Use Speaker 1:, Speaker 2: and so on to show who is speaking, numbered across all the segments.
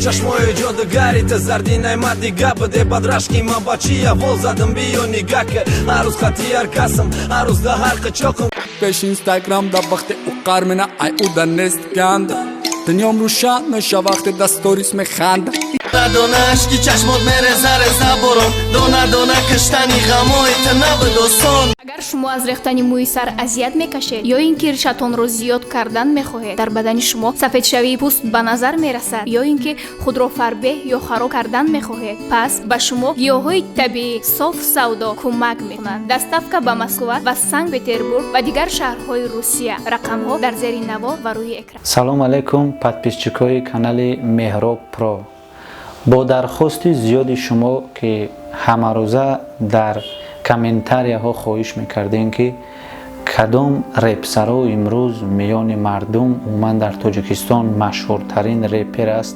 Speaker 1: Чашмои ҷодугари ту зарди наймади гап де, бадрашки ма бачия вол задам, биё нигака. Ҳар рӯз хати ҳар касам, ҳар рӯз да ҳар қичоқам.
Speaker 2: Пеш Инстаграм да вақте ӯ қар мена, ай ӯ да нест ганда. Дунём рӯшан меша, вақте да сторис механда.
Speaker 3: Дона ашки чашмот мереза, реза борон. Дона дона киштани ғамои ту набуд осон.
Speaker 4: Агар шумо аз рехтани мӯи сар азият мекашед ё ин ки ришатонро зиёд кардан мехоҳед, дар бадани шумо сафедшавии пӯст ба назар мерасад ё ин ки худро фарбеҳ ё хароб кардан мехоҳед, пас ба шумо гиёҳҳои табиӣ Соф Савдо кӯмак мекунанд. Доставка ба Москва ва Санкт Петербург ва дигар шаҳрҳои Русия. Рақамҳо дар зери навор ва рӯи экран.
Speaker 5: Салом алейкум, подписчикои канали Меҳроб Про! Бо дархости зиёди шумо, ки ҳамарӯза дар комментарияҳо хоҳиш мекардем, ки кадом репсаро имрӯз миёни мардум, умуман дар Тоҷикистон машҳуртарин репер аст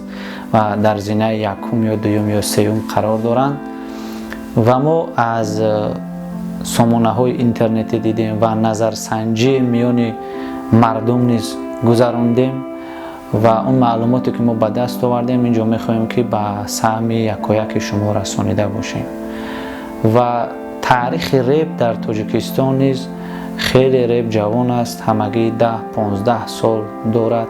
Speaker 5: ва дар зинаи якум ё дуюм ё сеюм қарор доранд, ва мо аз сомонаҳои интернетӣ дидем ва назарсанҷии миёни мардум низ гузарондем ва он маълумоте, ки мо ба даст овардем, инҷо мехоҳем, ки ба саҳми якояки шумо расонида бошем. Ва таърихи реп дар Тоҷикистон низ хеле реп ҷавон аст, ҳамагӣ 10-15 сол дорад.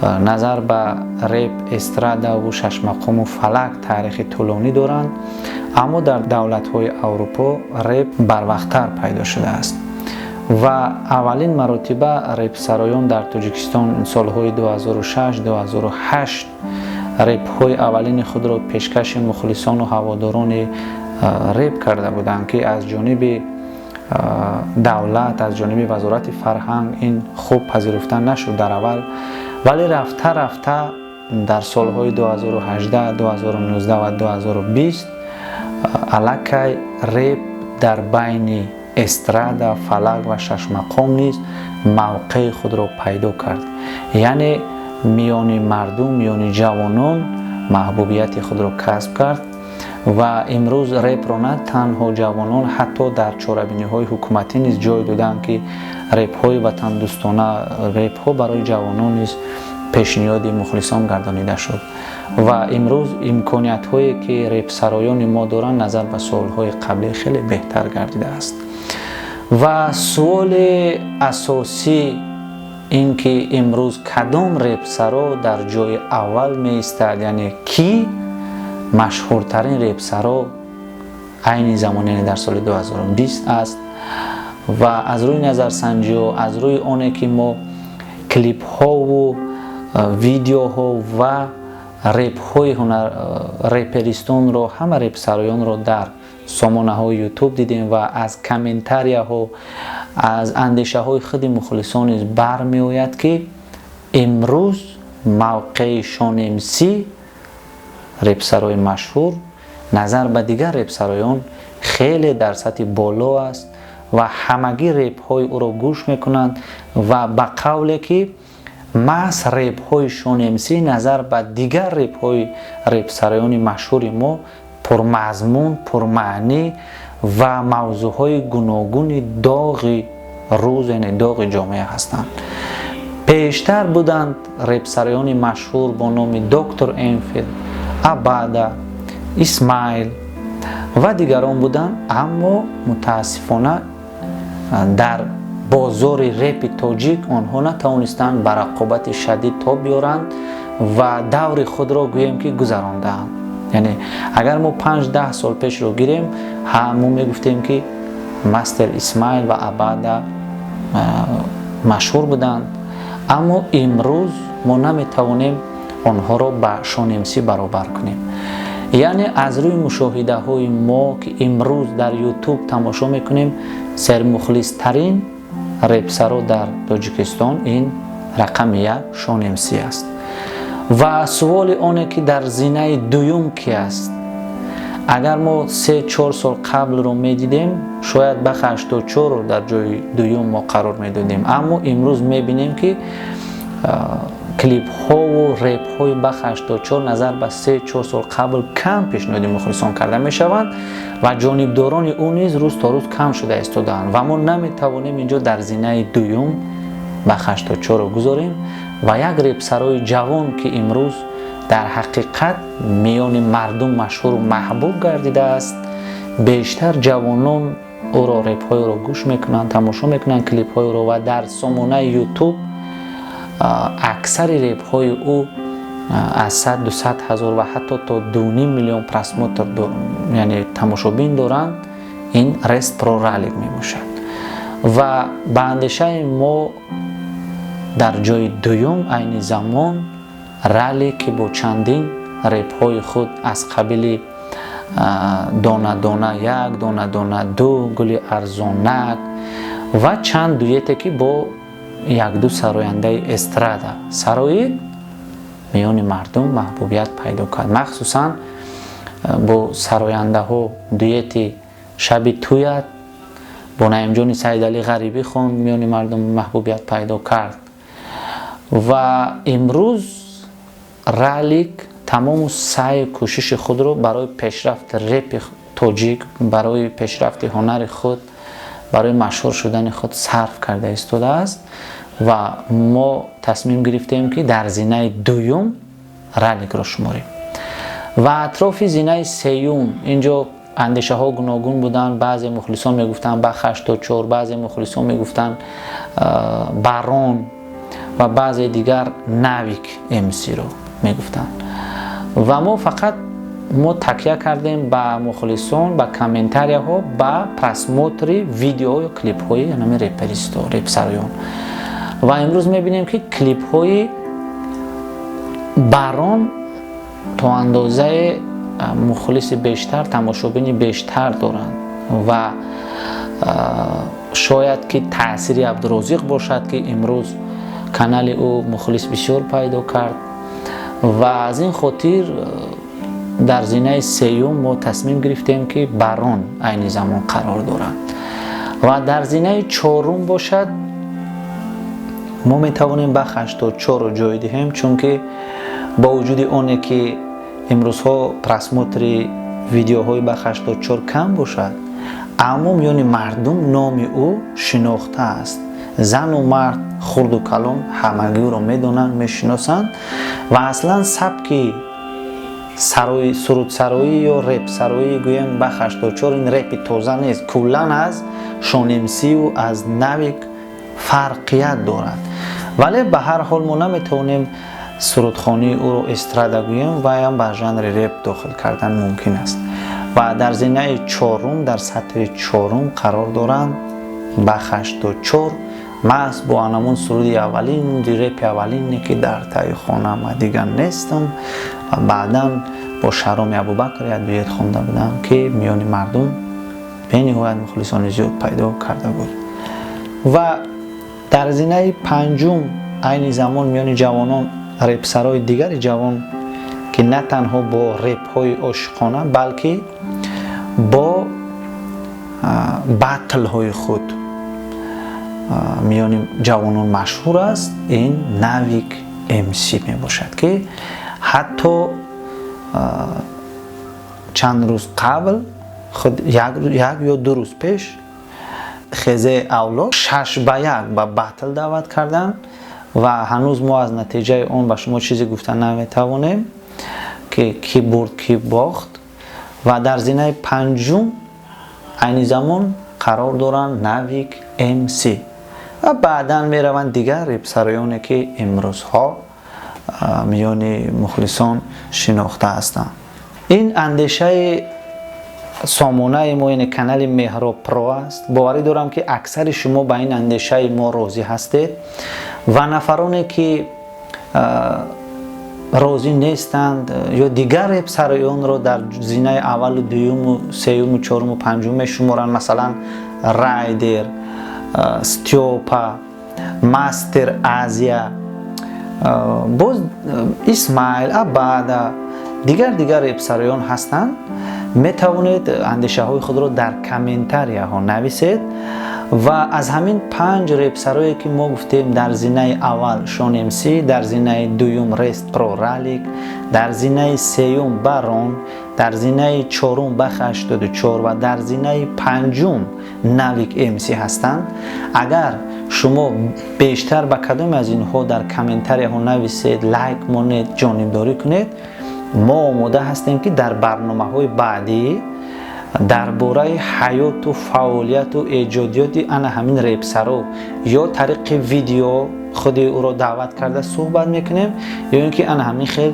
Speaker 5: Назар ба реп, эстрадаву шашмақому фалак таърихи тӯлонӣ доранд, аммо дар давлатҳои Аврупо реп барвақттар пайдо шудааст. Ва аввалин маротиба репсароён дар Тоҷикистон солҳои 2006-2008 репҳои аввалини худро пешкаши мухлисону ҳаводорони реп карда буданд, ки аз ҷониби давлат, аз ҷониби Вазорати фарҳанг ин хуб пазируфта нашуд дар аввал, вале рафта рафта дар солҳои 2018, 2019 ва 2020 аллакай реп дар байни эстрада, фалак ва шашмақом низ мавқеи худро пайдо кард, яъне миёни мардум, миёни ҷавонон маҳбубияти худро касб кард. Ва имрӯз репро на танҳо ҷавонон, ҳатто дар чорабиниҳои ҳукуматӣ низ ҷой доданд, ки репҳои ватандӯстона, репҳо барои ҷавонон низ пешниҳоди мухлисон гардонида шуд. Ва имрӯз имкониятҳое, ки репсароёни мо доранд, назар ба солҳои қаблӣ хеле беҳтар гардидааст. Ва суоли асосӣ ин ки имрӯз кадом репсаро дар ҷои аввал меистад, яъне кӣ машҳуртарин репсаро айни замон, яъне дар соли 2020 аст. Ва аз рӯи назарсанҷиҳо, аз рӯи оне ки мо клипҳову видеоҳо ва репҳои реперистонро, ҳама репсароёнро дар сомонаҳои Ютуб дидем ва аз комментарияҳо, аз андешаҳои худи мухлисон низ бармеояд, ки имрӯз мавқеи Шон МС, репсарои машҳур, назар ба дигар репсароён хеле дар сатҳи боло аст ва ҳамагӣ репҳои ӯро гӯш мекунанд. Ва ба қавле ки маҳз репҳои Шон МС назар ба дигар репҳои репсароёни машҳури мо пурмазмун, пурмаънӣ ва мавзӯъҳои гуногуни доғи рӯз, яъне доғи ҷомеа ҳастанд. Пештар буданд репсароёни машҳур бо номи Доктор Энфилд, Абада, Исмаил ва дигарон буданд, аммо мутаассифона дар бозори репи тоҷик онҳо натавонистанд ба рақобати шадид тоб биёранд ва даври худро, гӯем ки, гузарондаанд. Яъне агар мо 5-10 сол пешро гирем, мо мегуфтем, ки Мастер Исмаил ва Абада машҳур буданд, аммо имрӯз мо наметавонем онҳоро ба Шон МС баробар кунем. Яъне аз рӯи мушоҳидаҳои мо, ки имрӯз дар Ютуб тамошо мекунем, сермухлистарин репсаро дар Тоҷикистон ин рақами як Шон МС аст. Ва суоли оне ки дар зинаи дуюм ки аст, агар мо 3-4 сол қаблро медидем, шояд Баха 84-ро дар ҷои дуюм мо қарор медодем, аммо имрӯз мебинем, ки клипҳову репҳои Баха 84 назар ба 3-4 сол қабл кам пешниҳоди мухлисон карда мешаванд ва ҷонибдорони ӯ низ рӯз то рӯз кам шуда истодаанд. Ва мо наметавонем инҷо дар зинаи дуюм Баха 84-ро гузорем. Ва як репсарои ҷавон, ки имрӯз Дар ҳақиқат миёни мардум машҳуру маҳбуб гардидааст. Бештар ҷавонон ӯро, репҳои ӯро гӯш мекунанд, тамошо мекунанд клипҳои ӯро ва дар сомонаи Ютуб аксари репҳои ӯ аз 100, 200 ҳазор ва ҳатто то 2,5 миллион просмотр, яъне тамошобин доранд. Ин Рест Про Ралик мебошад ва ба андешаи мо дар ҷои дуюм айни замон Ралик, ки бо чандин репҳои худ аз қабили «Дона дона як», «Дона дона ду», «Гули арзонак» ва чанд дуете, ки бо якду сарояндаи эстрада сароид, миёни мардум маҳбубият пайдо кард. Махсусан бо сарояндаҳо дуети «Шаби туят» бо Наимҷони Саидалӣ Ғарибӣ хонд, миёни мардум маҳбубият пайдо кард. Ва имрӯз Ралик тамому саъю кӯшиши худро барои пешрафти репи тоҷик, барои пешрафти ҳунари худ, барои машҳур шудани худ сарф карда истодааст ва мо тасмим гирифтем, ки дар зинаи дуюм Раликро шуморем. Ва атрофи зинаи сеюм инҷо андешаҳо гуногун буданд. Баъзе мухлисон мегуфтанд Бах 84, баъзе мухлисон мегуфтанд Барон ва баъзе дигар Навик МСро мегуфтанд. Ва мо фақат мо такя кардем ба мухлисон, ба комментарияҳо, ба просмотри видео ё клипҳои ҳамин реперисто, репсароён. Ва имрӯз мебинем, ки клипҳои Барон то андозае мухлиси бештар, тамошобини бештар доранд ва шояд ки таъсири Абдурозиқ бошад, ки имрӯз канали ӯ мухлис бисёр пайдо кард. Ва аз ин хотир дар зинаи сеюм мо тасмим гирифтем, ки Барон айни замон қарор дорад. Ва дар зинаи чорум бошад, мо метавонем Бах 84-ро ҷой диҳем, чунки бо вуҷуди оне ки имрӯзҳо просмотри видеоҳои Бах 84 кам бошад, аммо миёни мардум номи ӯ шинохта аст. Зану мард, хурду калон ҳамагӣ ӯро медонанд, мешиносанд. Ва аслан сабки сурудсароӣ ё репсароӣ гӯем Бах 84 ин репи тоза нест, куллан аз Шонемсию аз Навик фарқият дорад. Вале ба ҳар ҳол мо наметавонем сурудхонии ӯро эстрада гӯем, ваям ба жанри реп дохил кардан мумкин аст. Ва дар зинаи чорум, дар сатри чорум қарор доранд Бах 84, маҳз бо анамун суруди аввалин, репи аввалине, ки «Дар таи хонама дигар нестам», ва баъдан бо Шароми Абубакр як дует хонда будам, ки миёни мардум бениҳоят мухлисони зиёд пайдо карда буд. Ва дар зинаи панҷум айни замон миёни ҷавонон репсарои дигари ҷавон, ки на танҳо бо репҳои ошиқона, балки бо батлҳои худ миёни ҷавонон машҳур аст, ин Навик МС мебошад, ки ҳатто чанд рӯз қабл, худ як ё 2 рӯз пеш, Хезе Авлод 6 ба 1 ба батл даъват карданд. Ва ҳанӯз мо аз натиҷаи он ба шумо чизе гуфта наметавонем, ки кӣ бурд, кӣ бохт. Ва дар зинаи панҷум айни замон қарор доранд Навик МС ва баъдан мераванд дигар репсароёне, ки имрӯзҳо миёни мухлисон шинохта ҳастанд. Ин андешаи сомонаи мо, яъне канали Меҳроб Про аст. Боварӣ дорам, ки аксари шумо ба ин андешаи мо розӣ ҳастед ва нафароне, ки розӣ нестанд ё дигар репсароёнро дар зинаи аввалу дуюму сеюму чоруму панҷум мешуморанд, масалан Райдер, Стёпа, Мастер Азия, боз Исмаил Абада, дигар дигар репсароён ҳастанд, метавонед андешаҳои худро дар комментарияҳо нависед. Ва аз ҳамин панҷ репсарое, ки мо гуфтем, дар зинаи аввал Шон МС, дар зинаи дуюм Рест Про Ралик, дар зинаи сеюм Барон, дар зинаи чорум Бах 84 ва дар зинаи панҷум Навик МС ҳастанд. Агар шумо бештар ба кадоме аз инҳо дар комментарияҳо нависед, лайк монед, ҷонибдорӣ кунед, мо омода ҳастем, ки дар барномаҳои баъдӣ дар бораи ҳаёту фаъолияту эҷодиёти ана ҳамин репсаро ё тариқи видео худи ӯро даъват карда суҳбат мекунем, ё ин ки ана ҳамин хел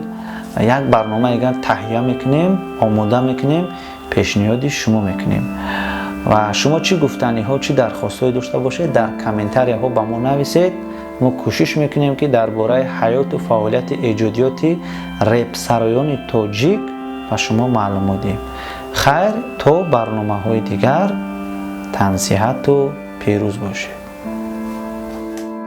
Speaker 5: як барнома егар таҳия мекунем, омода мекунем, пешниҳоди шумо мекунем. Ва шумо чӣ гуфтаниҳо, чӣ дархостҳое дошта бошед, дар комментарияҳо ба мо нависед. Мо кӯшиш мекунем, ки дар бораи ҳаёту фаъолияти эҷодиёти репсароёни тоҷик ба шумо маълумот диҳем. Хайр, то барномаҳои дигар, тансиҳату пирӯз бошед.